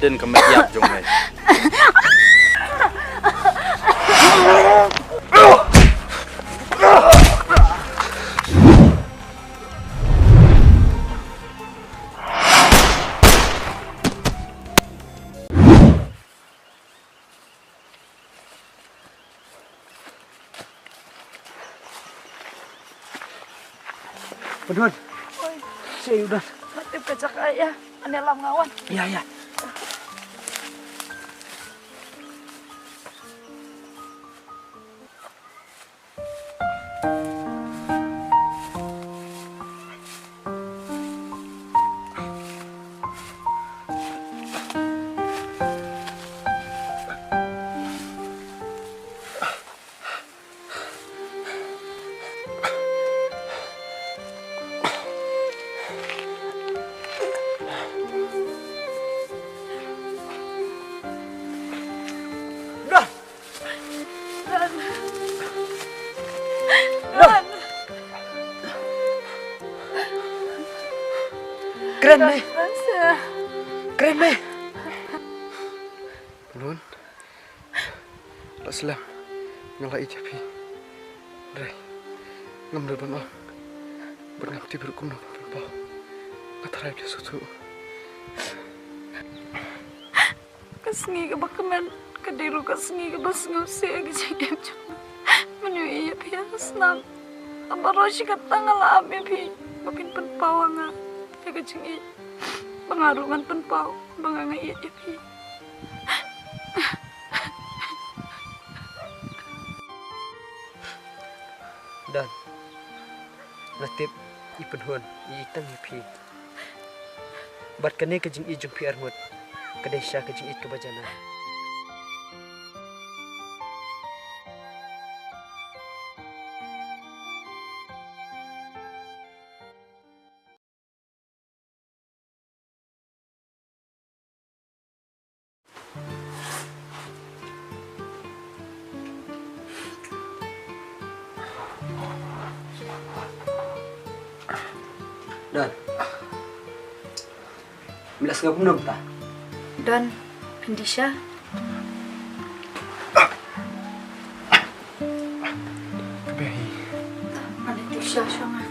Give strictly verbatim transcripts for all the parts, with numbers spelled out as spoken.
Din ka met ïap jong me. Pynhun. Oi. Seh, u don. Nga tip ka jaka ïa. Ane lam nga wan. Ïa, ïa. Don! Don! Kren me! Kren me! Pynhun. La slem nga la ïeit ïa phi. Hynrei ngam lah ban ong bad ngam tip ruh kumno ban pynpaw. Nga tharai phi sngewthuh. Ka sngi kaba kmen ka dei ruh ka sngi kaba sngewsih ïa ka jingim jong nga. Mynta ïa phi ha snam. Baroh shi katta nga la ap ïa phi ba phin pynpaw ïa nga ïa ka jingïeit ba nga ruh ngan pynpaw ba nga nga ïeit ïa phi. Don, nga tip i Pynhun i ïeit tang ïa phi. Bad kane ka jingïeit jong phi arngut ka dei sha ka jingïeit kaba janai. Don. Me la sngew kumno mynta? Don, phin dih sha? Ka bei hi. Mane tu sha sha nga.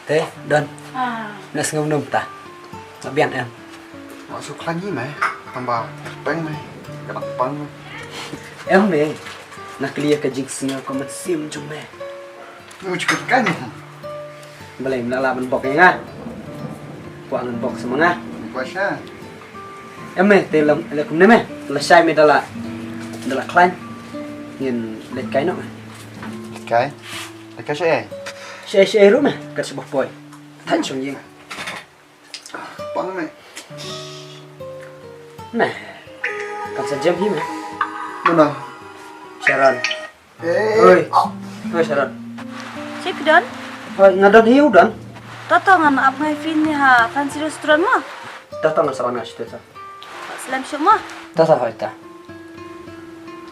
Te, Don. Ah. Me la sngew kumno mynta? Nga biang em? Nga shu khlaiñ hi me. Tang ba peng me. Ka dang pang me. Em me. Nga kylli ïa ka jingsngew ka mynsiem jong me. Mu chukut kan. Balei me la lah ban bok ïa nga? Kwah ngan bok sa ma nga. Kwah sha. Em me, te lam le kumne me. Lashai me da la, da la khlaiñ. Ngin leit kai noh me. Kai. Leit kai shaei? Shaei shaei ruh me. Kat shaba poi. Thaiñ shong ïing. Pang me. Me. Kam sa jem hi me. Mano? Sharon. Eh. Oi. Oi, Sharon. Shaei phi don? Oi, nga don hi, u don? To to ngan ap ngai phi ne ha fancy restaurant mo. To to ngan sa wan nga shu to. Slem shuh mo. To to hoi ta.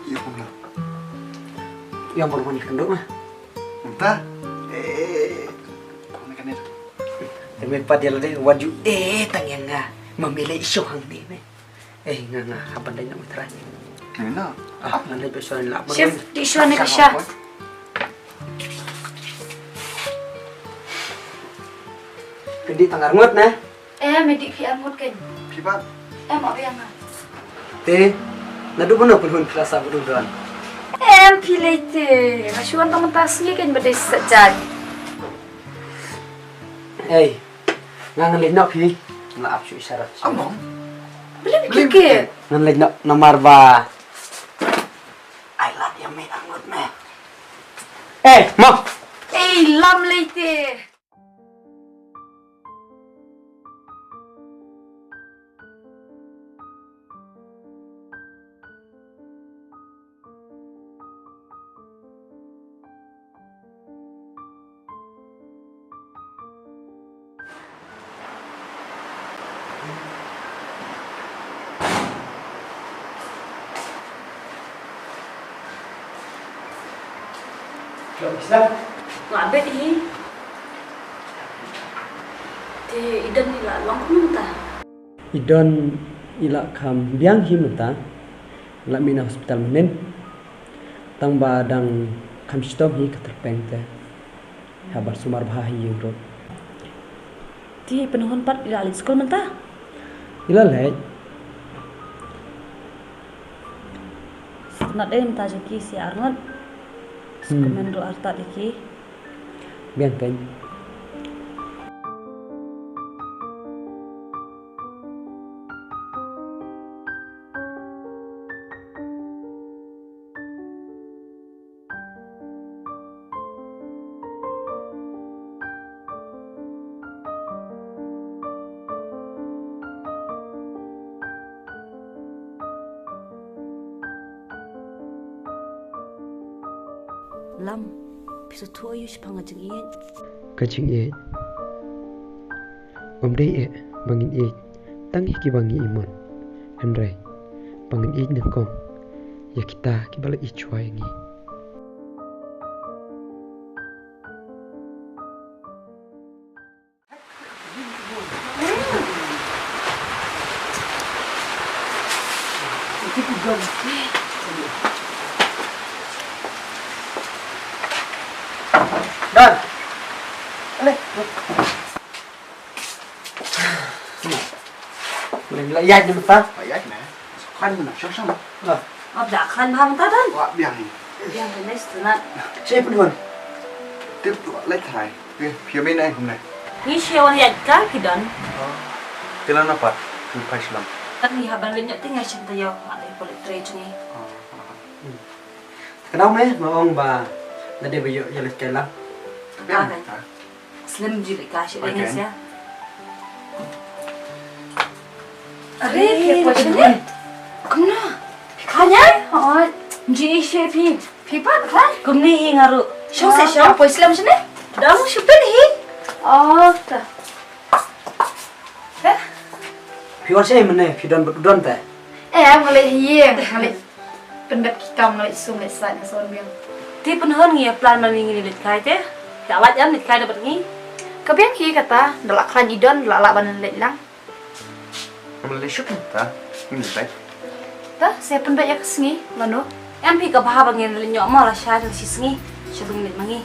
Ïa kumno? Ïa bor bor ni kynduh ma. Mynta? Eh. Pang ne kane. Te me pat ïa lade wat ju eh tang ïa nga. Ma me leh shoh hangne me. Eh, nga, nga hap ban dei na u trai. Kena? Ah, ngan dei ba shuwa lap. Chef, dih shuwa ne ka sha. Ka dih tang arngut ne? Em, dih phi arngut kein. Phi pat? Em, ap ïa nga. Te, naduh mano Pynhun phi la sah bad u Don? Em, phi lei te. Nga shu wan tang mynta sngi kein ba dei sa jait. Ei, nga ngan leit noh phi. Nga ap shu isharat. Among. Beli beli ke? Ngan leit noh namar ba ai lad ïa me arngut me. Eh, mo. Ei, lam lei te. Nga bet hi. Te i Don i la long kumno mynta? I Don i la kham biang hi mynta. La mih na hospital mynnin. Tang ba dang kham shitom hi ka tyrpeng te. Ha ban sumar bha hi ïing ruh. Te Pynhun pat i la leit skul mynta? I la leit. Sngewtynnat eh mynta jong ki shi ar ngut. Hmm. Sngewmen ruh artat ïa ki. Biang kein. Lam, phi sa thuh aïu shaphang ka jingïeit? Ka jingïeit ym dei eh ba ngin ïeit tang ïa kiba ngi imut, hynrei ba ngin ïeit nyngkong ïa kita kiba la ïeit shuwa ïa ngi. Don. Ale. Boleh la ïaid mynta? La ïaid ne. Khlaiñ mynta, shong shong. Ap da khlaiñ bha mynta Don. Wa biang hi. Biang hi ne sngewtynnat. Sha Pynhun. Tip tu leit trai. Phi, phi ïa mih ne kumne? Ngi shu wan ïaid kai ki Don. Te lano pat phi phai shlem? Tang ngi hap ban leit ñiot te ngi shim taïew, nga leit poi leit trei jong ngi. Ka dang me ma ong ba lada dei ba ïoh ïa leit kai lang. Ka biang. Slem ju leit kai shi dei ngi sia. Are, phi poi shane? Kumno? Phi khlaiñ? Hooid. Ji i she phi. Phi pat khlaiñ? Kumne hi nga ruh. Shong se shong. Poi slem shane? Dang shu pyn hi. Oh, ta. Phi wan shane mynne, phi don bad u Don te? Eh, nga leit hi ïing, nga leit pynbeit ki kam, nga leit sum leit sait, nga shu wan biang. Te Pynhun, ngi ïa plan ma ngi, ngi leit kai te. Ïa leit ïa leit kai da bad ngi. Ka biang hi kata, da la khlaiñ i Don, da la lah ban leit lang. Ngam leit shuh ta, ngin leit. Ta, sa pynbeit ïa ka sngi, lano? Em phi ka bha ba ngin leit ñiot mo lashai da shi sngi, sha ba ngin leit ma ngi.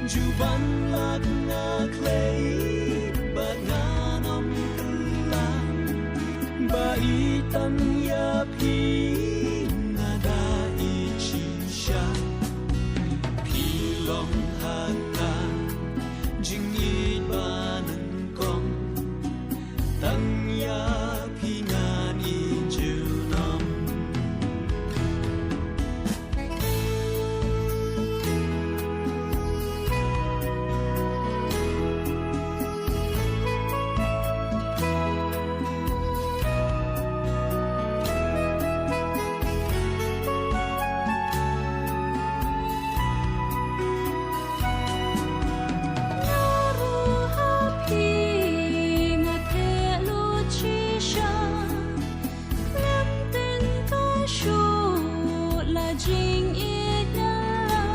Ju ban lak nga klei bad ngan ym kylla, ba ïeit tang ïa phi nga da ïeit shisha. Phi long ha ka jingïeit ba nyngkong. Tang ïa phi ngan ïeit junom. Nga ruh ha phi nga theh lut shisha. Lem teng ka shuh la jingïeit nga la.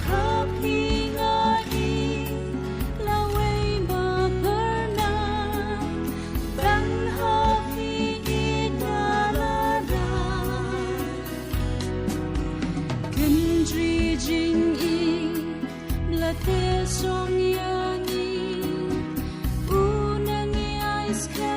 Ha phi nga ïeit lawei ba pyrnai. Tang ha phi ïeit nga la rai. Kynjri jingïeit la teh song ïa ngi. U nang ïai skhem